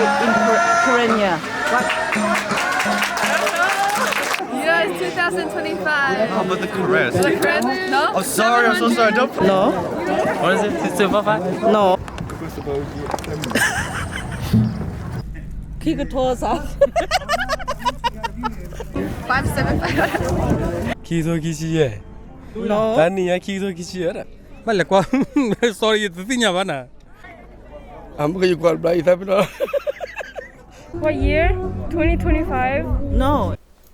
In Karen year? What? Year is two thousand twenty-five. How about the Karen? The Karen? No? Oh, sorry, I'm so sorry. Don't put No. What is it? Two thousand twenty-five? No. ခံကထိစး Five seven five. ခံကထိခံဆံယဲၢ် No. တနံၣ်ညါခံကထိခံဆံယဲၢ် ဘၣ်လဲၤကွၢ် sorry ယတသ့ၣ်ညါဘၣ်နၤ အမကယကွၢ်ဘျါအံၤသးပ့ၤနီၤ What year? Twenty twenty-five? No.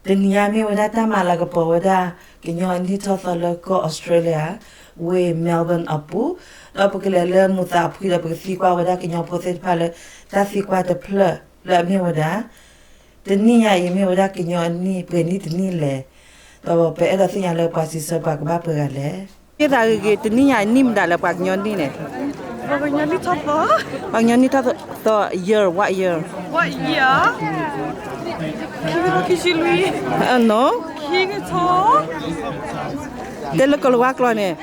တနံၤညါမ့ၢ်ဝဲဒၣ်တၢ်မၤလၤကပီၤဝဲဒၣ် ကညီအနံၣ်ထီၣ်သီလၢကီၢ် Australia ဝ့ၢ် Melbourne အပူၤ, ဒီးပကလဲၤလၢမူသးဖှံဒီးပကသံကွၢ်ဝဲဒၣ်ကညီဖိသ့ၣ်တဖၣ်လၢ တၢ်သံကွၢ်တဖျၢၣ်လၢအမ့ၢ်ဝဲဒၣ် တနံၣ်ညါအံၤမ့ၢ်ဝဲဒၣ်ကညီအနံၣ် ပှဲၤနံၣ်တနံၣ်လဲၣ်, ဒီးပအဲၣ်ဒိးသ့ၣ်ညါလၢပှၤစံးဆၢပှၤကဘၣ်ပှဲၤဂၤလဲၣ်. ကသးဂ့ၤဂ့ၤ တနံၣ်ညါအံၤနံၣ်မတၤလၢပှၤကညီနံၣ်န့ၣ်, ပှၤကညီနံၣ်ထီၣ်သီ, ပှၤကညီနံၣ်ထီၣ်သီ year, what year? What year? ခံကထိခံဆံလွံၢ်, အနီၤ, ခံကထိ, တဲလၢကီၢ်လၤဝါကျိာ်န့ၣ်,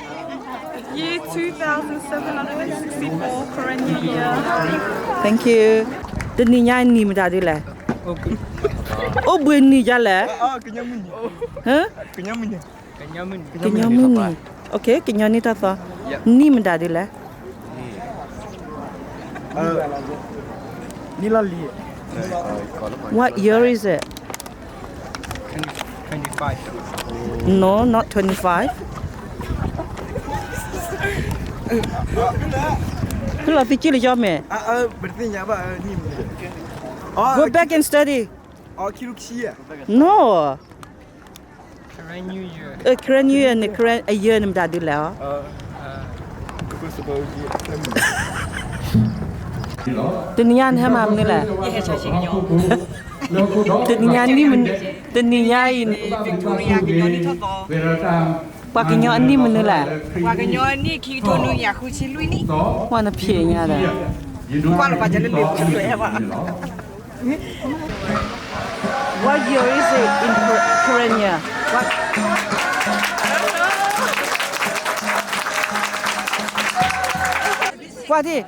year two thousand seven hundred and sixty-four, Karen New Year. Thank you. တနံၣ်ညါအံၤနံၣ်မတၤဒ်လဲၣ်, အိၣ်ဘှံးနံၣ်ဒ်လဲၣ်, ကညီမုၢ်နံၤ, ကညီမုၢ်နံၤ, ကညီနံၣ်ထီၣ်သီ, နံၣ်မတၤဒ်လဲၣ်, နံၣ်လီၤလံ, what year is it? Twenty-five. No, not twenty-five. ဖုလီၤသံကံၢ်လၢယီၢ်မဲာ်, go back and study. No. Karen New Year, Karen New Year န့ၣ် Karen အ year န့ၣ်မတၤဒ်လဲၣ်အီၤ, တနံၤညါနဟဲမၤမနုၤလဲၣ်, တနံၤညါနံၣ်, တနံၤညါအံၤ, ပှၤကညီအနံၣ်မနုၤလဲၣ်, ပှၤကညီအနံၣ်ခံကထိနွံကယၤဃုဆံလွံၢ်နံၣ်, ပှၤနဖံးညါဒီး What year is it in Karen, Karen year? What? ကွၢ်ဒံၣ်,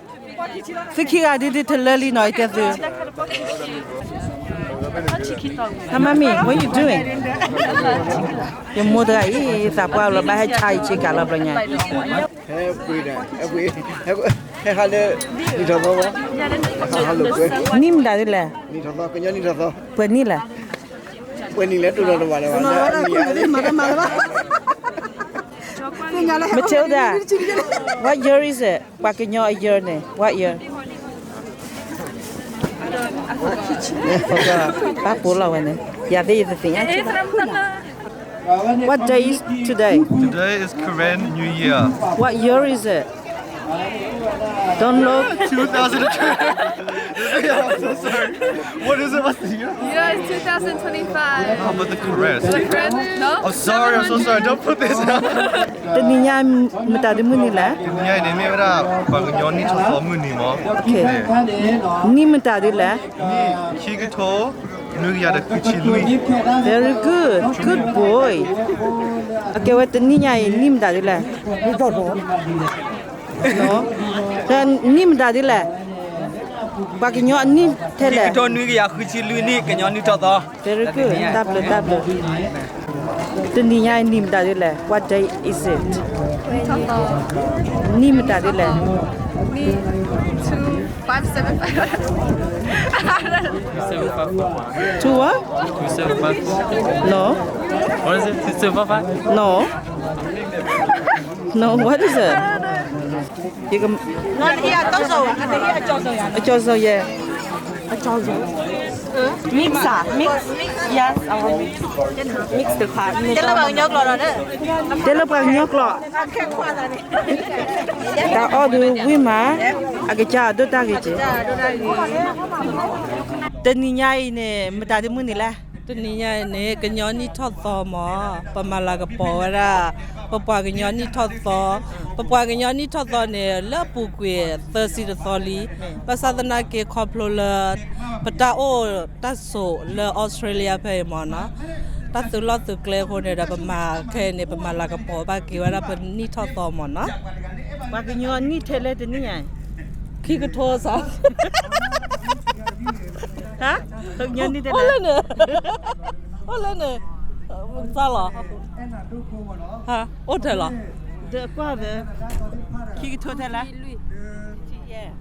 သုခံဂၤဒ်ဒ်တလၢလံနီၤ ယတဲသု, Hi mommy, what you doing? ယမိၢ်တဂၤအံၤ သးပှၢ်လီၤဘၣ်ဟဲဆါအံၤဆ့ကၤလီၤဘျီညါ ဟဲပှ့ၤဒီး, ဟဲပှ့ၤ, ဟဲဟးလၢ, နံၣ်မတၤဒ်လဲၣ်, နံၣ်ထီၣ်သီ, ကညီနံၣ်ထီၣ်သီ, ပှဲၤနံၣ်လဲၣ်, ပှဲၤနံၣ်လဲၣ်, မတၤဒ်လဲၣ်, Matilda, what year is it? ပှၤကညီအ year န့ၣ် what year? ပာ်ပိာ်လီၤဝဲန့ၣ်, ယၤသ့ၣ်ယတသ့ၣ်ညါ What day is today? Today is Karen New Year. What year is it? Don't look. Two thousand twenty. I'm so sorry. What is it? What's the year? Year is two thousand twenty-five. How about the Karen? The Karen? No? Oh, sorry. I'm so sorry. Don't put this out. တနံၤညါမတၤဒ်မုၢ်နံၤလဲၣ်. တနံၤညါအံၤန့ၣ်မ့ၢ်ဝဲဒၣ် ပှၤကညီနံၣ်ထီၣ်သီမုၢ်နံၤမး. Okay. နံၣ်မတၤဒ်လဲၣ်. နံၣ်ခံကထိ နွံကယၤဒီးဃုဆံလွံၢ်. Very good, good boy. အကဲဝဲတနံၤညါအံၤ နံၣ်မတၤဒ်လဲၣ်. နံၣ်မတၤဒ်လဲၣ်. ပှၤကညီအနံၣ်ထဲလဲၣ်. ခံကထိနွံကယၤဃုဆံလွံၢ်နံၣ် ကညီနံၣ်ထီၣ်သီ. Very good, တၢ်ဘျုးတၢ်ဘျုး. တနံၤညါအံၤ နံၣ်မတၤဒ်လဲၣ်. What day is it? နံၣ်မတၤဒ်လဲၣ်. Two five seven five. Two what? Two seven five. No. What is it? Two seven five? No. No, what is it? အကၠီၤစိၤယဲၢ်. Mix อ่ะ mix. Yes, our mix. Mix တခါ တဲလၢပှၤကညီကျိာ်ဒီး, တဲလၢပှၤကညီကျိာ်. တၢ်အီၣ်ဒုးဝံၣ်မး, အကစၢ်အဒိၣ်တၢ်ဂ့ၤက့ၤ. တနံၤညါအံၤန့ၣ် မတၤဒ်မုၢ်နံၤလဲၣ်. တနံၤညါအံၤန့ၣ် ကညီနံၣ်ထီၣ်သီမး, ပမၤလၤကပီၤဝဲဒၣ် ပပှၤကညီနံၣ်ထီၣ်သီ, ပပှၤကညီနံၣ်ထီၣ်သီန့ၣ် လၢအပူၤကွံာ်သၢဆံတသီလံ. ဘၣ်ဆၣ်သနာ်က့ ခီဖျိလၢ ပတၢ်အိၣ်တၢ်ဆိးလၢ Australia ဖဲအံၤမးနီၤ, တၢ်သုးလီၢ်သုးကျဲအဃိန့ၣ်ဒီး ပမၤခဲအံၤန့ၣ် ပမၤလၤကပီၤဘၣ်က့ၤဝဲဒၣ်ပနံၣ်ထီၣ်သီမးနီၤ. ပှၤကညီနံၣ်ထဲလဲၣ်တနံၣ်ညါ, ခံကထိစး. ကညီနံၣ်ထဲလဲၣ်, အိၣ်လၢန့ၣ်, အိၣ်လၢန့ၣ်, သးလီၤ, အိၣ်ထဲလီၤ, ဒီးကွၢ်ဒီး, ခံကထိထဲလဲၣ်,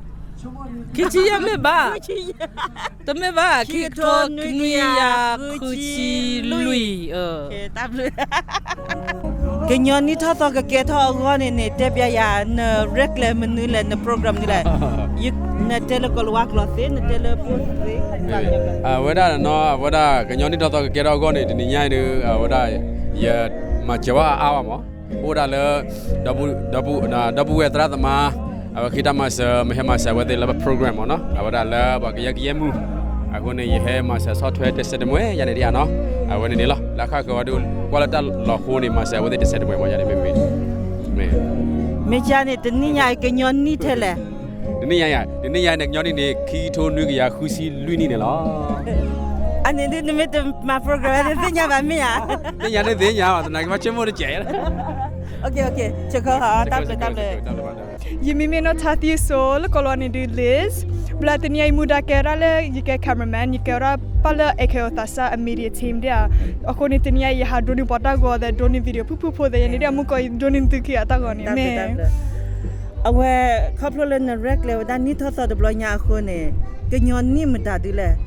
ခံဆံယဲၢ်မ့ၢ်ဘၣ်, တမ့ၢ်ဘၣ်, ခံကထိနွံကယၤဃုဆံလွံၢ်, ကညီနံၣ်ထီၣ်သီကကဲထီၣ်အဂီၢ်န့ၣ်န့ၣ် တဲပျးယၤ နရဲၣ်ကျဲၤမနုၤလဲၣ်, န program နုၤလဲၣ်, နတဲလၢကီၤလၤဝါကျိာ်သ့, နတဲလၢပှိၢ်သ့, အဝဲဒၣ်နီၤ, အဝဲဒၣ်ကညီနံၣ်ထီၣ်သီကကဲထီၣ်အဂီၢ်န့ၣ် တနံၤညါအံၤဒီး အဝဲဒၣ် ယမၤစၢၤဘၣ်အါဘၣ်မး, အိၣ်ဒၣ်လၢ ဒီပုၢ်ဝဲၢ်သရၣ်သမါ, အဝဲဃ့တၢ်မၤစၢၤ မ့ၢ်ဟဲမၤစၢၤအဝဲသ့ၣ်လၢပ program မးနီၤ, အဝဲဒၣ်လၢပှၤကယဲၢ်ကယဲၢ်မုၢ်, အဃိန့ၣ် ယဟဲမၤစၢၤဆီၣ်ထွဲတစဲးတမှဲၤယၤန့ၣ်ဒ်အံၤနီၤ, အဝဲန့ၣ်န့ၣ်လီၤ, လၢအခါဃၢၤဝဲဒၣ် ကွၢ်လၢတၢ်လီၤဃိန့ၣ် မၤစၢၤအဝဲသ့ၣ်တစဲးတမှဲၤမးယၤန့ၣ်မ့ၢ်မ့ၢ်, မ့ၢ်ကန့ၣ် တနံၤညါအံၤကညီနံၣ်ထဲလဲၣ်, တနံၤညါအံၤ, တနံၤညါအံၤန့ၣ် ကညီနံၣ်န့ၣ် ခံကထိနွံကယၤဃုဆံလွံၢ်နံၣ်န့ၣ်လီၤ. အန့ၣ်ဒ်နမ့ၢ်တမၤ program နသ့ၣ်ညါဘၣ်မ့ၢ်ဧါ, သ့ၣ်ညါန့ၣ်သ့ၣ်ညါဘၣ် သနာ်က့ဘၣ်ဆိကမိၣ်တကဲး, တၢ်ဘျုး, တၢ်ဘျုး, ယမံၤမ့ၢ်နီၢ်ထါသံအစိၤ လၢကီၤလၤဝါန့ၣ်ဒုး Liz, ဘျီတနံၤအံၤမူဒါကဲဝဲဒၣ်လၢ ယကဲ cameraman, ယကဲဝဲဒၣ်ပၢ်လၢ အဲခဲအသးစၢ်အ media team ဒ်ဧါ, အဃိန့ၣ် တနံၤအံၤ ယဟး drone န့ၣ် ပှၤတၢ်ဂီၤဒီး drone န့ၣ် video ဖုၣ်ဖုၣ်ဖိသ့ၣ်ညါန့ၣ် ဒ်အမူကီၢ် drone န့ၣ် သုခံဂၤတၢ်ဂီၤန့ၣ်မ့ၢ် အဝဲ ခီဖျိလၢနရဲၣ်ကျဲၤဝဲဒၣ်နံၣ်ထီၣ်သီတဘျီညါအဃိန့ၣ် ကညီနံၣ်မတၤဒုလဲၣ်,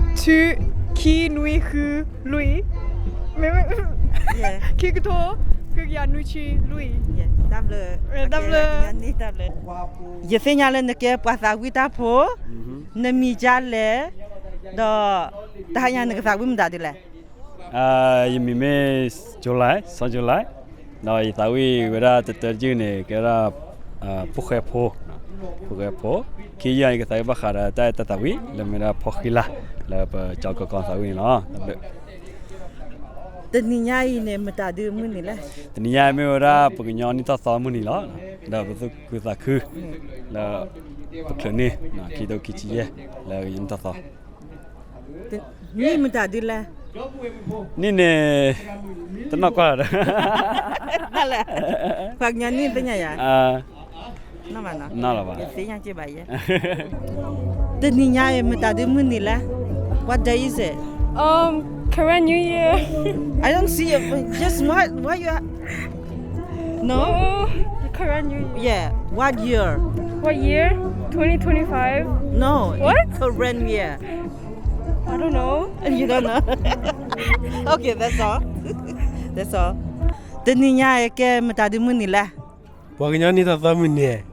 ခံ, ခံနွံဃုလွံၢ်, ခံကထိ, ဃုကယၤနွံဆံလွံၢ်, တၢ်ဘျုး, ယသ့ၣ်ညါလၢနကဲပှၤသးဝံၣ်တၢ်ဖိ, နမံၤဒ်လဲၣ်, ဒီး တဟါညါနကသးဝံၣ်မတၤဒုလဲၣ်. ယမံၤမ့ၢ် July, စီၤ July, ဒီးယသးဝံၣ်ဝဲဒၣ်တတၢတယုၢ်န့ၣ် ကဲဝဲဒၣ် ဖိၣ်ဃဲဖိ, ဖိၣ်ဃဲဖိ, ခံယုၢ်အံၤ ယကသးဝံၣ်ဘၣ်ဃးဒီးတၢ်အဲၣ်တၢ်သးဝံၣ် လၢမ့ၢ်ဒၣ်ဖီဃံလၤ လၢပကၠီကီကီသးဝံၣ်န့ၣ်လီၤ. တနံၤညါအံၤန့ၣ် မတၤဒုမုၢ်နံၤလဲၣ်. တနံၤညါအံၤမ့ၢ်ဝဲဒၣ်ပကညီနံၣ်ထီၣ်သီမုၢ်နံၤလီၤ. ဒီးပသူၣ်ခုသးခု လၢ ပချုးန့ၢ် ခံကထိခံဆံယဲၢ် လၢကညီနံၣ်ထီၣ်သီ နံၣ်မတၤဒုလဲၣ်. နံၣ်န့ၣ် တနီၢ်ကွၢ်လီၤဒီး ပှၤကညီနံၣ်သ့ၣ်ညါယၤ, နီၢ်ဘၣ်နီၢ်, သ့ၣ်ညါက့ဘၣ်ယဲ, တနံၤညါအံၤမတၤဒုမုၢ်နံၤလဲၣ်. What day is it? Um, Karen New Year. I don't see it. Just what, what you No? Karen New Year. Yeah, what year? What year? Twenty twenty-five. No, what? Karen year. I don't know. You don't know? Okay, that's all. That's all. တနံၤညါအံၤကဲမတၤဒုမုၢ်နံၤလဲၣ်. ပှၤကညီနံၣ်ထီၣ်သီမုၢ်နံၤ,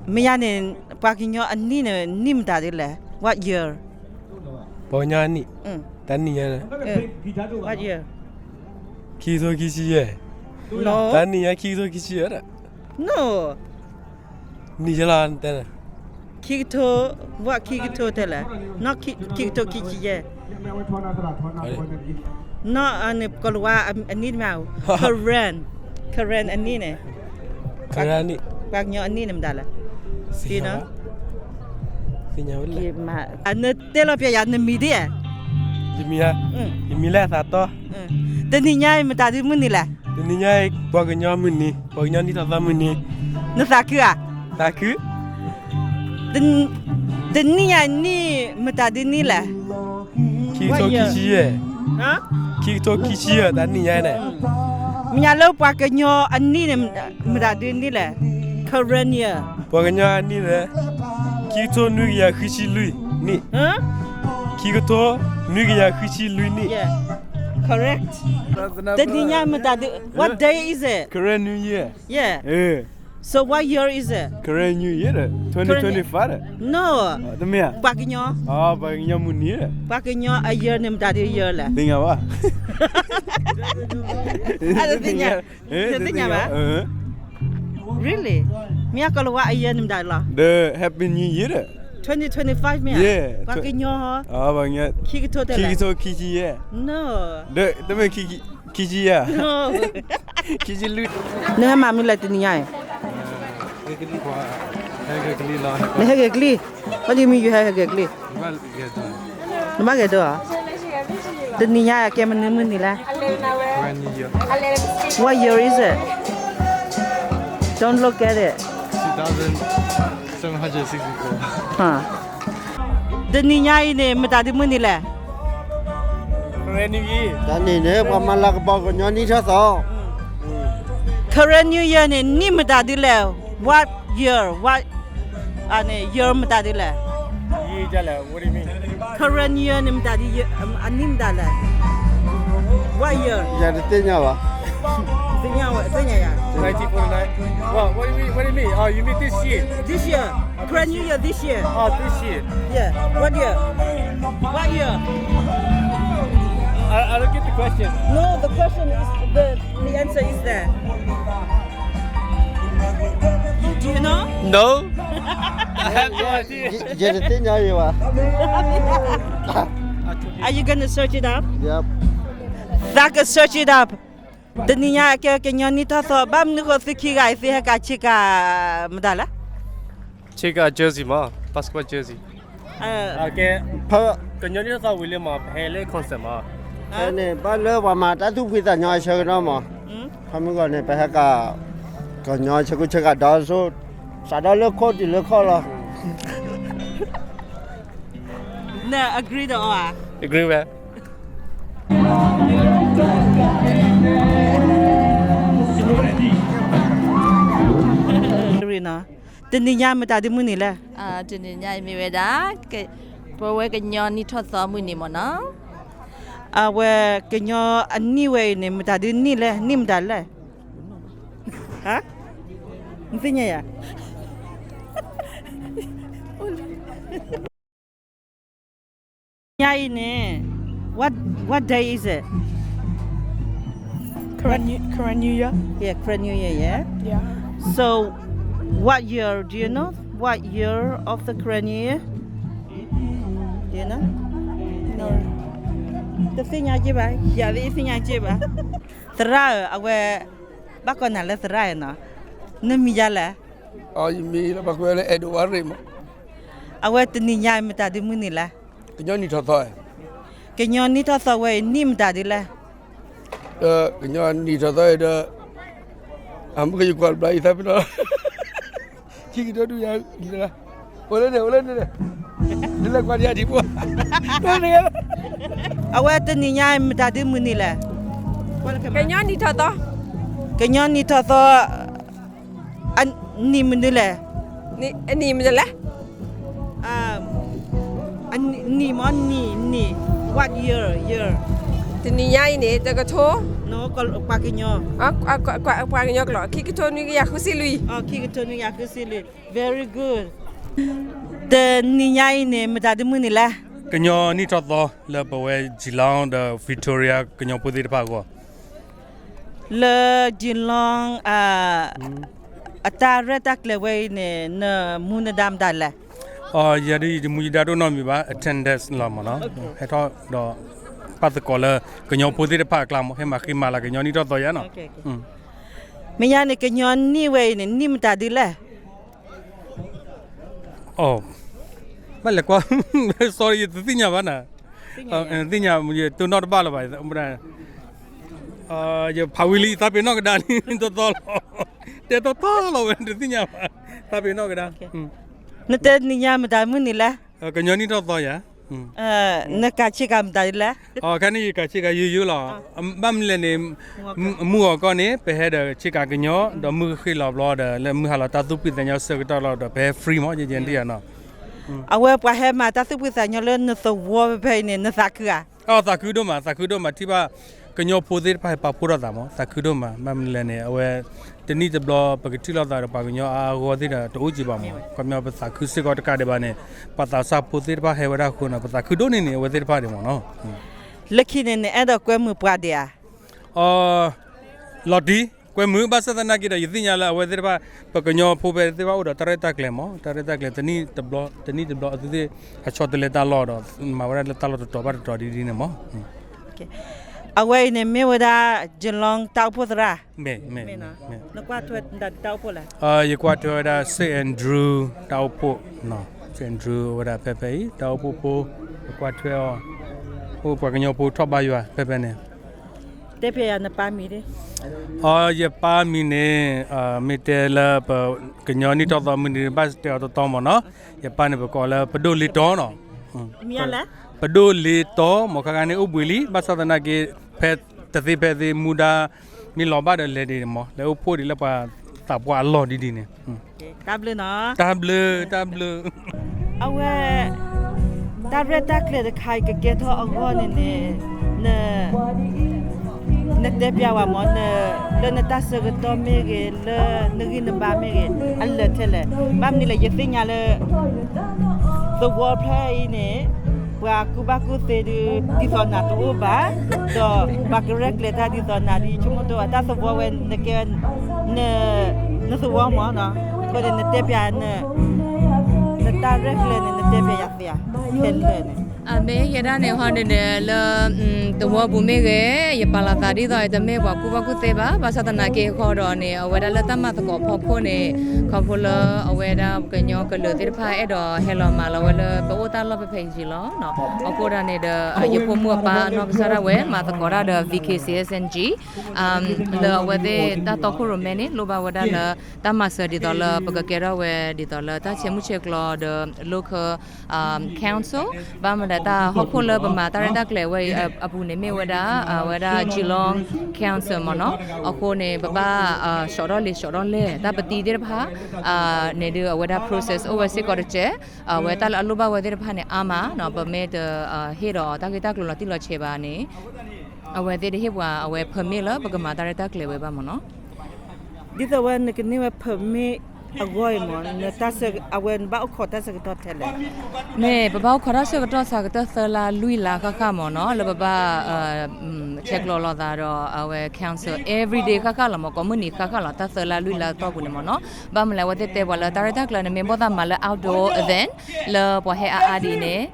မ့ၢ်ဧါန့ၣ်, ပှၤကညီအနံၣ်န့ၣ်နံၣ်မတၤဒုလဲၣ်. What year? ပှၤကညီအနံၣ်, တနံၤညါန့ၣ်, what year? ခံကထိခံဆံယဲၢ်, တနံၤညါခံကထိခံဆံယဲၢ်ဒီး, no, နံၣ်ယဲၢ်လီၤတဲန့ၣ်, ခံကထိ, what ခံကထိတဲလဲၣ်, နီၢ်ခံကထိခံဆံယဲၢ်, နီၢ်န့ၣ် ကီၤလၤဝါအနံၣ်တမ့ၢ်, Karen, Karen အနံၣ်န့ၣ်, ပှၤကညီအနံၣ်န့ၣ်မတၤလဲၣ်. နတဲလီၤပျဲယၤနမံၤဒ်, ယမံၤဧါ, ယမံၤလၢအသးတီ, တနံၤညါအံၤမတၤဒုမုၢ်နံၤလဲၣ်. တနံၤညါအံၤ ပှၤကညီမုၢ်နံၤ, ပှၤကညီနံၣ်ထီၣ်သီမုၢ်နံၤ, နသးခုဧါ, သးခု, တနံၤညါအံၤနံၣ်မတၤဒုနံၣ်လဲၣ်. ခံကထိခံဆံယဲၢ်, ခံကထိခံဆံယဲၢ် တနံၤညါန့ၣ်, မ့ၢ်ညါလၢပှၤကညီအနံၣ်န့ၣ် မတၤဒုနံၣ်လဲၣ်, Karen year. ပှၤကညီအနံၣ်န့ၣ် ခံကထိနွံကယၤဃုဆံလွံၢ်နံၣ်, ခံကထိနွံကယၤဃုဆံလွံၢ်နံၣ်, correct. တနံၤညါမတၤဒု, what day is it? Karen New Year. Yeah. So what year is it? Korean New Year, twenty twenty-five. No. တမ့ၢ်ဧါ. ပှၤကညီ, ပှၤကညီမုၢ်နံၤ, ပှၤကညီအ year န့ၣ် မတၤဒု year လဲၣ်. သ့ၣ်ညါဘၣ်. အတသ့ၣ်ညါ, တသ့ၣ်ညါဘၣ်. Really? မ့ၢ်ကီၤလၤဝါအ year န့ၣ် မတၤလီၤ. The Happy New Year. Twenty twenty-five မ့ၢ်ဧါ. ပှၤကညီ, ခံကထိတဲလဲၣ်. ခံကထိခံဆံယဲၢ်. No. တမ့ၢ် ခံဆံယဲၢ်, ခံဆံလွံၢ်. နဟဲမၤမနုၤလဲၣ်တနံၤညါအံၤ. နဟဲဂဲၤကလံၢ်, what do you mean you ဟဲဂဲၤကလံၢ်. နဘၣ်ဂဲၤဒိဧါ. တနံၤညါအံၤကဲမနုၤမုၢ်နံၤလဲၣ်. What year is it? Don't look at it. Huh. တနံၤညါအံၤန့ၣ် မတၤဒုမုၢ်နံၤလဲၣ်. Karen New Year တနံၤန့ၣ် ပှၤမၤလၤကပီၤကညီနံၣ်ထီၣ်သီ. Karen New Year န့ၣ် နံၣ်မတၤဒုလဲၣ်. What year? What အန့ၣ် year မတၤဒုလဲၣ်. Karen New Year န့ၣ် မတၤဒု အနံၣ်မတၤလဲၣ်. What year? ယတသ့ၣ်ညါဘၣ်. သ့ၣ်ညါဝဲ သ့ၣ်ညါယၤ. What do you mean? What do you mean? Oh, you mean this year? This year. Karen New Year this year. Oh, this year. Yeah. What year? What year? I, I don't get the question. No, the question is the, the answer is there. Do you know? No. I have no idea. ယတသ့ၣ်ညါယၤဘၣ်. Are you gonna search it up? Yep. သးက search it up. တနံၤညါအကဲကညီနံၣ်ထီၣ်သီ ဘၣ်မနုၤဃိသုခံဂၤအံၤ သုဟဲကၤဆ့ကၤ မတၤလဲၣ်. ဆ့ကၤ jersey မး basketball jersey. ကညီနံၣ်ထီၣ်သီဝံၤလံမး ပဟဲလၢ concert မး. ဖဲန့ၣ် ဘၣ်လၢပှၤမၤတၢ်သူၣ်ဖှံသးညီအဆၢကတီၢ်မး. ဖဲမုၢ်ဂီၤန့ၣ် ပဟဲကၤ ကညီဆ့ကူဆ့ကၤဒီးဆိ စးထီၣ်လၢခိၣ်တုၤလၢခီၣ်လီၤ. န agree ဒီးအီၤဧါ. Agree ဝဲ. တနံၤညါမတၤဒုမုၢ်နံၤလဲၣ်. တနံၤညါအံၤမ့ၢ်ဝဲဒၣ် ပဝဲကညီနံၣ်ထီၣ်သီမုၢ်နံၤမ့ၢ်နီၤ. အဝဲကညီအနံၣ်ဝဲအံၤန့ၣ် မတၤဒုနံၣ်လဲၣ် နံၣ်မတၤလဲၣ်. နသ့ၣ်ညါယၤ. ညါအံၤန့ၣ် what, what day is it? Karen New, Karen New Year. Yeah, Karen New Year, yeah. Yeah. So, what year, do you know? What year of the Karen New Year? Do you know? No. တသ့ၣ်ညါက့ဘၣ်, ယၤသ့ၣ်ညါက့ဘၣ်. သရၣ်ဧၢ, အဝဲ ဘၣ်ကိးနၤလၢသရၣ်ဧၢနီၤ, နမံၤယၤလဲၣ်. အမံၤလၢပှၤကွဲးလၢအဲၣ်ဒိးဝါရ့ၣ်မး. အဝဲတနံၤညါအံၤမတၤဒုမုၢ်နံၤလဲၣ်. ကညီနံၣ်ထီၣ်သီ. ကညီနံၣ်ထီၣ်သီဝဲအံၤ နံၣ်မတၤဒုလဲၣ်. ကညီနံၣ်ထီၣ်သီအံၤဒီး အမုၢ်ကယကွၢ်တဘျီအံၤသးပ့ၤနီၣ် ခံကထိဒုယၤ, အိၣ်လၢန့ၣ် အိၣ်လၢန့ၣ်, နလဲၤကွၢ်ဒံးအဒံးပှၤ, အဝဲတနံၤညါမတၤဒုမုၢ်နံၤလဲၣ်. ကညီနံၣ်ထီၣ်သီ. ကညီနံၣ်ထီၣ်သီ အနံၣ်မနုၤလဲၣ်. အနံၣ်မနုၤလဲၣ်. အနံၣ်မ့ၢ်နံၣ်, နံၣ်, what year, year. တနံၤညါအံၤန့ၣ် တကထိ, ပှၤကညီ, ပှၤကညီကျိာ် ခံကထိနွံကယၤဃုဆံလွံၢ်. ခံကထိနွံကယၤဃုဆံလွံၢ်, very good. တနံၤညါအံၤန့ၣ် မတၤဒုမုၢ်နံၤလဲၣ်. ကညီနံၣ်ထီၣ်သီ လၢပဝဲ Geelong ဒီး Victoria ကညီဖိသ့ၣ်တဖၣ်အဂီၢ် လၢ Geelong အတၢ်ရဲၣ်တၢ်ကျဲၤဝဲအံၤန့ၣ် နမူနဒါမတၤလဲၣ်. ယၤဒ်ယတမူယဒါဒိၣ်နီတမံၤဘၣ်, attendance လီၤမ့ၢ်နီၤ, ဟဲထီၣ်ဒီး ပၣ်သကိးလၢ ကညီဖိသ့ၣ်တဖၣ်အကျါမ့ၢ် ဟဲမၤဃံမၤလၤကညီနံၣ်ထီၣ်သီယါနီၤ. မ့ၢ်ညါန့ၣ် ကညီနံၣ်ဝဲအံၤန့ၣ် နံၣ်မတၤဒုလဲၣ်. အိ, ဘၣ်လဲၤကွၢ်, sorry ယတသ့ၣ်ညါဘၣ်နၤ, သ့ၣ်ညါ ယတိၢ်နီၣ်တဘၣ်လၢၤဘၣ်, ယဖးဝံၤလံ သးပ့ၤနီၣ်ကဒါလံ တသီလီၤ, တဲတီတီလီၤဝဲ တသ့ၣ်ညါဘၣ်, သးပ့ၤနီၣ်ကဒါ. နတဲနံၤညါမတၤမုၢ်နံၤလဲၣ်. ကညီနံၣ်ထီၣ်သီယါ. နကၤဆ့ကၤမတၤဒ်လဲၣ်. ခဲန့ၣ်ယကၤဆ့ကၤယိယိလီၤ, ဘၣ်မနုၤလဲၣ်န့ၣ် မုၢ်ဂီၤကီၢ်န့ၣ် ပဟဲဒီးဆ့ကၤကညီ, ဒီးမုၢ်ဃ့ၢ်လီၤဘျီဒီး လၢမုၢ်ဟါလီၤတၢ်သူၣ်ဖှံသးညီဆၢကတီၢ်လီၤဒီး ပဟဲ free မး ယဲယဲဒ်ယါနီၤ. အဝဲပှၤဟဲမၤတၢ်သူၣ်ဖှံသးညီလၢနသဝီဖဲဖဲအံၤန့ၣ် နသးခုဧါ. သးခုဒိၣ်မး, သးခုဒိၣ်မး, ထံၣ်ဘၣ်ကညီဖိသ့ၣ်တဖၣ်ဟဲပာ်ဖှိၣ်ထီၣ်သးမး, သးခုဒိၣ်မး, ဘၣ်မနုၤလဲၣ်န့ၣ် အဝဲ တနံၣ်တဘျီ ပကထံၣ်လိာ်သးဒီးပှၤကညီအါအါဂီၢ်ဂီၢ်သ့ၣ်ဒီး တအိၣ်ကံဘၣ်မး, ခီပညီပသးခုစ့ၢ်ကီးတကးဒံးဘၣ်န့ၣ် ပှၤသးစၢ်ဖိသ့ၣ်တဖၣ်ဟဲဝဲဒၣ်အဃိန့ၣ် ပသးခုဒိၣ်န့ၢ်န့ၣ် အဝဲသ့ၣ်တဖၣ်န့ၣ်မးနီၤ. လၢခံန့ၣ် နအဲၣ်ဒိးကွဲမုာ်ပှၤဒံးဧါ. လီၤတံၢ်, ကွဲမုာ်, ဘၣ်ဆၣ်သနာ်က့ဒီး ယသ့ၣ်ညါလၢအဝဲသ့ၣ်တဖၣ် ပကညီဖိဖဲသ့ၣ်တဖၣ်အိၣ်ဒီးတၢ်ရဲၣ်တၢ်ကျဲၤမး, တၢ်ရဲၣ်တၢ်ကျဲၤ တနံၣ်တဘျီ တနံၣ်တဘျီ အသုသ့ၣ် အဆီတလဲတၢ်လီၢ်ဒီး မၤဝဲဒၣ်လၢတၢ်လီၢ်တတီၤဘၣ်တတီၤဒ်ဒ်န့ၣ်မး. အဝဲအံၤန့ၣ်မ့ၢ်ဝဲဒၣ် Geelong တၢ်အိၣ်ဖှိၣ်သရၣ်. မ့ၢ်, မ့ၢ်, နကွၢ်ထွဲတၢ်အိၣ်ဖှိၣ်လဲၣ်. ယကွၢ်ထွဲဝဲဒၣ် Saint Andrew တၢ်အိၣ်ဖှိၣ်, Saint Andrew ဝဲဒၣ်ဖဲဖဲအံၤ တၢ်အိၣ်ဖှိၣ်ဖိ, ယကွၢ်ထွဲအီၤ, အိၣ်ပှၤကညီဖိထီၣ်ဘါယွၤဖဲဖဲန့ၣ်. တဲဖဲယၤနပၢ်မံၤဒ်. အီ ယပၢ်မံၤန့ၣ် မ့ၢ်တဲလၢပကညီနံၣ်ထီၣ်သီမုၢ်နံၤ ဘၣ်တဲအီၤတတီမးနီၤ. ယပၢ်န့ၣ် ပကိးလၢပဒိၣ်လ့တီနီၤ. မ့ၢ်လဲၣ်, ပဒိၣ်လ့တီမ့ၢ်ခါခါန့ၣ်အိၣ်ဘှံးလံ, ဘၣ်ဆၣ်သနာ်က့ ဖဲတသ့ဖဲသ့မူဒါ မ့ၢ်လီၤဘၣ်ဒီးလဲၤဒံးမ့ၢ် လဲၤအိၣ်ဖှိၣ်ဒံးလၢပှၤသးပှၢ်အလီၢ်ဒ်ဒ်န့ၣ်. တၢ်ဘျုးနီၤ, တၢ်ဘျုး, တၢ်ဘျုး. အဝဲ တၢ်ရဲၣ်တၢ်ကျဲၤတခါအံၤကကဲထီၣ်အဂီၢ်န့ၣ်န့ၣ် နတဲပျးဝဲမ့ၢ် လၢနတၢ်ဆၢကတီၢ်မ့ၢ်ဂ့ၤ လၢနဂံၢ်နဘါမ့ၢ်ဂ့ၤ အလၢာ်ထဲလဲၣ်. ဘၣ်မနုၤလဲၣ် ယသ့ၣ်ညါလၢ သဝီဖဲအံၤန့ၣ် ပှၤကူၣ်ဘၣ်ကူၣ်သ့ဒုး ဒ်သိးနၤတအိၣ်ဘၣ်, ဒီးပှၤကရဲၣ်ကျဲၤတၢ်ဒ်သိးနၤဒုး ယဆိကမိၣ်တအိၣ်ဘၣ်. တၢ်သဝီဝဲ နကဲ နသဝီမ့ၢ်နီၤ, အဃိန့ၣ် နတဲပျး နတၢ်ရဲၣ်ကျဲၤန့ၣ် နတဲပျးယၤသ့ဧါ, ခဲလၢာ်န့ၣ်. အမ့ၢ်ယဲဒၣ်န့ၣ်ဟီန့ၣ်ဒီး လၢ သဝီပူၤမ့ၢ်ဂ့ၤ, ယပာ်လီၤသးဒ်သိးယတမ့ၢ်ပှၤကူၣ်ဘၣ်ကူၣ်သ့ဘၣ်, ဘၣ်ဆၣ်သနာ်က့အဃိဒီးန့ၣ် အဝဲဒၣ်လၢတၢ်မၤသကိးဖီခိၣ်န့ၣ် ခီဖျိလၢအဝဲဒၣ်ကညီကလုာ်သ့ၣ်တဖၣ် အဲၣ်ဒိးဟဲလီၤမၤလီၤဝဲလၢပအိၣ်တၢ်လီၢ်ဖဲဖဲအံၤလီၤ. အဃိဒၣ်န့ၣ်ဒီး ယဖိမုၣ်အပၢ်အနီၢ်ကစၢ်ဒၣ်ဝဲ မၤသကိးတၢ်ဒီး V K C S N G လၢအဝဲသ့ၣ်တၢ်တီခိၣ်ရိၣ်မဲန့ၣ် လိၣ်ဘၣ်ဝဲဒၣ်လၢ တၢ်မၤစၢၤဒ်သိးလၢပကကဲထီၣ်ဝဲဒ်သိးလၢတၢ်ဆဲးမုၢ်ဆဲးကျိးဒီး local council, ဘၣ်မနုၤဒီးတၢ်ဟီၣ်ခိၣ်လၢပမၤတၢ်ရဲၣ်တၢ်ကျဲၤဝဲအံၤအပူၤန့ၣ်မ့ၢ်ဝဲဒၣ် အဝဲဒၣ် Geelong Council မ့ၢ်နီၤ. အဃိန့ၣ် ပဘၣ် ဆှီထီၣ်လံာ်ဆှီထီၣ်လဲၢ် တၢ်ပတံၤသ့ၣ်တဖၣ် န့ၣ်ဒုးအဝဲဒၣ် process အိၣ်ဝဲစ့ၢ်ကီးတစဲး, အဝဲတၢ်လၢအလိၣ်ဘၣ်ဝဲသ့ၣ်တဖၣ်န့ၣ် အါမး, ပမ့ၢ်တဟ့ၣ်ဒီးတၢ်ဂ့ၢ်တၢ်ကျိၤလီၤတံၢ်လီၤဆဲးဘၣ်န့ၣ် အဝဲသ့ၣ်တဟ့ၣ်ပှၤအဝဲ permit လၢပကမၤတၢ်ရဲၣ်တၢ်ကျဲၤဝဲဘၣ်မ့ၢ်နီၤ. ဒ်သိးဝဲနကန့ၢ်ဝဲ permit အဂီၢ်အံၤမ့ၢ် အဝဲနဘၣ်အိၣ်ခိးတၢ်ဆၢကတီၢ်ထဲလဲၣ်. မ့ၢ်ပဘၣ်အိၣ်ခိးတၢ်ဆၢကတီၢ်ဆၢကတီၢ်သၢလါလွံၢ်လါဃၣ်ဃၣ်မ့ၢ်နီၤ လၢပဘၣ် ဆဲးကျိးလိာ်သးဒီးအဝဲ council everyday ဃၣ်ဃၣ်လီၤမ့ၢ် ကိးမုၢ်နံၤဃၣ်ဃၣ်လီၤ တၢ်သၢလါလွံၢ်လါအတီၢ်ပူၤန့ၣ်မ့ၢ်နီၤ. ဘၣ်မနုၤလဲၣ် အဝဲသ့ၣ်တဲပှၤလၢတၢ်ရဲၣ်တၢ်ကျဲၤန့ၣ် မ့ၢ်ဘၣ်သးမၤလၢ outdoor event လၢပှၤဟဲအါအါဒ်အံၤန့ၣ်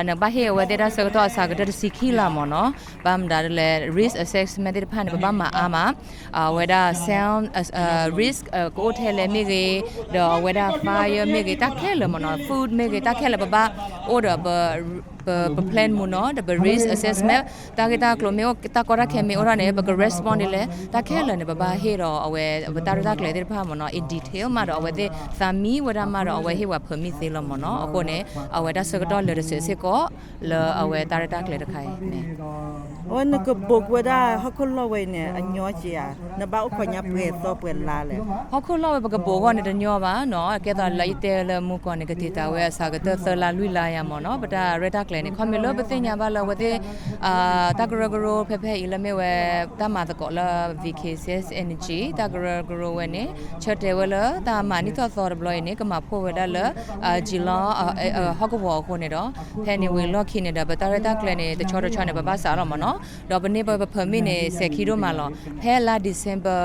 နကဘၣ်ဟ့ၣ်အဝဲသ့ၣ်တၢ်ဆၢကတီၢ်အဆၢကတီၢ်တဆံခံလါမ့ၢ်နီၤ. ဘၣ်မနုၤဒ်လဲၣ် risk assessment သ့ၣ်တဖၣ်န့ၣ် ပဘၣ်မၤအါမး, အဝဲဒၣ် sound risk ကအိၣ်ထဲလဲၣ်မ့ၢ်ဂ့ၤ, ဒီးအဝဲဒၣ် fire မ့ၢ်ဂ့ၤ တၢ်ခဲလၢာ်မ့ၢ်နီၤ food မ့ၢ်ဂ့ၤ တၢ်ခဲလၢာ် ပဘၣ်အိၣ်ဒီး ပ plan မူနီၤ ဒီးပ risk assessment တၢ်ဂ့ၢ်တၢ်ကျိၤမ့ၢ်အိၣ် တၢ်ကီတၢ်ခဲမ့ၢ်အိၣ်ထီၣ်န့ၣ် ပက respond ဒ်လဲၣ် တၢ်ခဲလၢာ်န့ၣ် ပဘၣ်ဟ့ၣ်ဒီးအဝဲ ပတၢ်ရဲၣ်တၢ်ကျဲၤသ့ၣ်တဖၣ်မ့ၢ်နီၤ in detail မးဒီး အဝဲသ့ၣ်သးမံဝဲဒၣ်မးဒီး အဝဲဟ့ၣ်ဝဲ permit သ့လီၤမ့ၢ်နီၤ. အဃိန့ၣ် အဝဲတၢ်ဆၢကတီၢ်လၢာ်တစဲးစ့ၢ်ကီး လၢအဝဲတၢ်ရဲၣ်တၢ်ကျဲၤတခါအံၤန့ၣ် အဝဲနကဘိးကွဲဒၣ်ဟီၣ်ခိၣ်လီၢ်ဝဲအံၤန့ၣ် အညီက့ၤဧါ, နဘၣ်အိၣ်ခိးညါပှဲၤသီပှဲၤလါလဲၣ်. ဟီၣ်ခိၣ်လီၢ်ဝဲပကဘိးအဂီၢ်န့ၣ်တညီဘၣ်နီၤ, ကဲသိးလၢယတဲလၢမူကီၢ်န့ၣ် ကတံာ်တာ်ဝဲအဆၢကတီၢ်သၢလါလွံၢ်လါယၤမ့ၢ်နီၤ, ပတၢ်ရဲၣ်တၢ်ကျဲၤန့ၣ် ခီမ့ၢ်လၢပသ့ၣ်ညါဘၣ်လၢအဝဲသ့ၣ် တၢ်ကရၢကရိဖဲဖဲအံၤလၢမ့ၢ်ဝဲ တၢ်မၤသကိးလၢ V K C S Energy တၢ်ကရၢကရိဝဲန့ၣ် ဆၢတဲာ်ဝဲလၢတၢ်မၤနံၣ်ထီၣ်သီတဘျီအံၤန့ၣ် ကမၤဖှိၣ်ဝဲဒၣ်လၢ Geelong ဟီၣ်ကဝီၤအဃိန့ၣ်ဒီး ဖဲန့ၣ်ဝံၤလီၢ်ခံန့ၣ်ဒီး ပတၢ်ရဲၣ်တၢ်ကျဲၤန့ၣ် တဆီတဆီန့ၣ် ပဘၣ်စးထီၣ်မ့ၢ်နီၤ, ဒီးပန့ၢ်ပ permit န့ၣ် စဲးခံဒိၣ်မးလီၤ. ဖဲလါ December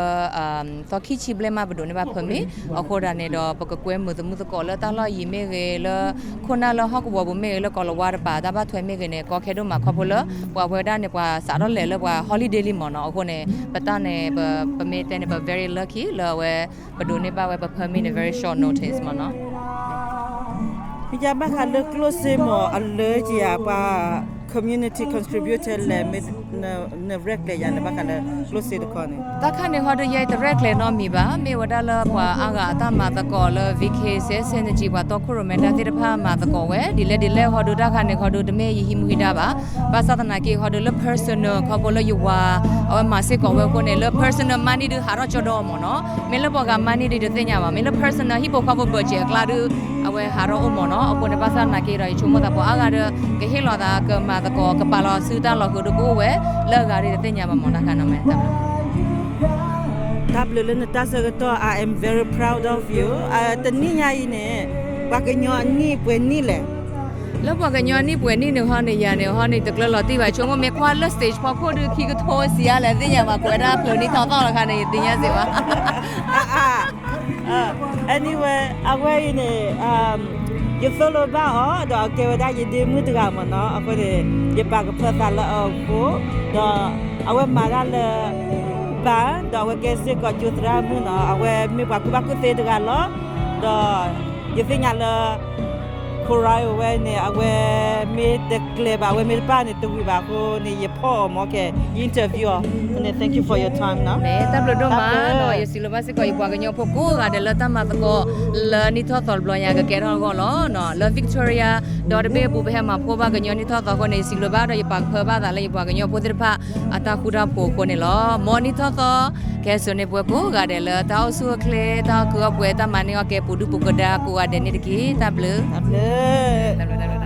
သီခံဆံဘျဲၣ်မး ပဒိးန့ၢ်ဘၣ် permit အဃိဒၣ်န့ၣ်ဒီး ပကကွဲမုာ်သမူသကိးလၢတၢ်လီၢ်ယံၤမ့ၢ်ဂ့ၤ လၢခိၣ်နၢ်လၢဟီၣ်ကဝီၤပူၤမ့ၢ်ဂ့ၤ လၢကီၢ်လၤဝါတပၤ တၢ်ဘၣ်ထွဲမ့ၢ်ဂ့ၤန့ၣ် ကီခဲဒိၣ်မးခီဖျိလၢ ပှၤဝဲဒၣ်န့ၣ် ပှၤစးထီၣ်လဲၤလၢပှၤ holiday လံမ့ၢ်နီၤ, အဃိန့ၣ် ပတၢ်န့ၣ် ပမ့ၢ်တဲန့ၣ် ပ very lucky လၢအဝဲ ပဒိးန့ၢ်ဘၣ်ဝဲပ permit န့ၣ် very short notice မ့ၢ်နီၤ. မ့ၢ်ယါဘၣ်ဃးလၢကျိၣ်စ့မ့ၢ်အလၢကယၤ ပှၤ community contributor လဲၣ် မ့ၢ်နရဲၣ်ကျဲၤယၤလၢဘၣ်ဃးလၢကျိၣ်စ့တခီန့ၣ်, တၢ်ခါန့ၣ်ဟီဒုး ယဲတရဲၣ်ကျဲၤနီတမံၤဘၣ်, မ့ၢ်ဝဲဒၣ်လၢပှၤအါဂၤအတၢ်မၤသကိးလၢ V K C S Energy ပှၤတီခိၣ်ရိၣ်မဲတၢ်သ့ၣ်တဖၣ်မၤသကိးဝဲ ဒ်လဲၣ်ဒ်လဲၣ်ဟီဒုး တၢ်ခါန့ၣ်ဟီဒုး တမ့ၢ်ယဟံးမူဟံးဒါဘၣ်, ဘၣ်ဆၣ်သနာ်က့ဟီဒုးလၢ personal ခီဖျိလၢယဝၤ အဝဲမၤစ့ၢ်ကီးဝဲအဃိန့ၣ် လၢ personal money ဒုးဟးထီၣ်ကၠီဒီမ့ၢ်နီၤ, မ့ၢ်လၢပှၤဂၤ money ဒုးတသ့ၣ်ညါဘၣ်, မ့ၢ်လၢ personal ဟံၣ်ဖိဃီဖိ budget အကျါဒုး အဝဲဟးထီၣ်အိၣ်မ့ၢ်နီၤ, အဃိန့ၣ် ဘၣ်ဆၣ်သနာ်က့ဒီး ယဆိကမိၣ်သးပှၤအါဂၤဒီး ကဟ့ၣ်လီၤသး ကမၤသကိး ကပာ်လီၤစုတၢ်လီၤဃုာ်ဒုးကအိၣ်ဝဲ လၢအဂၤဒုးတသ့ၣ်ညါဘၣ်မ့ၢ်နီၤ, တၢ်ခါန့ၣ်မ့ၢ် တၢ်ဘျုးလၢနတၢ်ဆၢကတီၢ် I am very proud of you. တနံၣ်ညါအံၤန့ၣ် ပှၤကညီအနံၣ်ပှဲၤနံၣ်လဲၣ်. လၢပှၤကညီအနံၣ်ပှဲၤနံၣ်န့ၣ်ဟီန့ၣ် ယၤန့ၣ်ဟီန့ၣ် တကျၢလီၤတံၢ်ဘၣ်, ဆိကမိၣ်မ့ၢ်ကွၢ်လၢ stage ဖီခိၣ်ဒုး ခံကထိစံးယါလဲၣ် သ့ၣ်ညါဘၣ်, ကွဲးဒၣ်ဖျိးနံၣ်ထီၣ်သီၣ်လီၤခါန့ၣ် ယသ့ၣ်ညါစ့ၢ်ဘၣ်. Anyway အဝဲအံၤန့ၣ် ယသိၣ်လိဘၣ်အီၤ ဒီးအကဲဝဲဒၣ်ယဒ့မုၣ်တဂၤမ့ၢ်နီၤ, အဃိန့ၣ် ယပာ်ကဖၢသးလၢအဃိ, ဒီးအဝဲမၤတၢ်လၢ ဘၣ်, ဒီးအဝဲကဲစ့ၢ်ကီးကၠိသရၣ်မုၣ်နီၤ, အဝဲမ့ၢ်ပှၤကူၣ်ဘၣ်ကူၣ်သ့တဂၤလီၤ, ဒီးယသ့ၣ်ညါလၢ ခိၣ်ရၢ်ဝဲန့ၣ် အဝဲမ့ၢ်တကျဲၤဘၣ် အဝဲမ့ၢ်တပၢ်န့ၣ် တဝံၤဘၣ်အဃိန့ၣ် ယဖီၣ်အီၤမ့ၢ်ကဲ interview အီၤန့ၣ် thank you for your time နီၤ. မ့ၢ်တၢ်ဘျုးဒိၣ်မးနီၤ. ယစံးဘျုးဘၣ်စ့ၢ်ကီး ယပှၤကညီဖိကိးဂၤဒဲးလၢတၢ်မၤသကိးလၢနံၣ်ထီၣ်သီတဘျီညါကကဲထီၣ်အဂီၢ်လီၤ. လၢ Victoria ဒီတဘ့ၣ်အပူၤ ပဟဲမၤဖှိၣ်ဘၣ်ကညီနံၣ်ထီၣ်သီအဃိန့ၣ် ယစံးဘျုးဘၣ်ဒီးယပာ်ကဖၢဘၣ်သးလၢယပှၤကညီဖိသ့ၣ်တဖၣ် အတၢ်ဃူတၢ်ဖိးအဃိန့ၣ်လီၤ. မ်နံၣ်ထီၣ်သီ ကဟဲစိာ်န့ၢ်ပှၤကိးဂၤဒဲးလၢတၢ်အိၣ်ဆူၣ်အိၣ်ချ့ တၢ်အီၣ်ကုၢ်အီၣ်ပှဲၤ တၢ်မၤန့ၢ်အီၣ်ကဲ ပူၤဒုၣ်ပူၤကဒါကိးဂၤဒဲးန့ၣ်တက့ၢ်. တၢ်ဘျုး. တၢ်ဘျုး.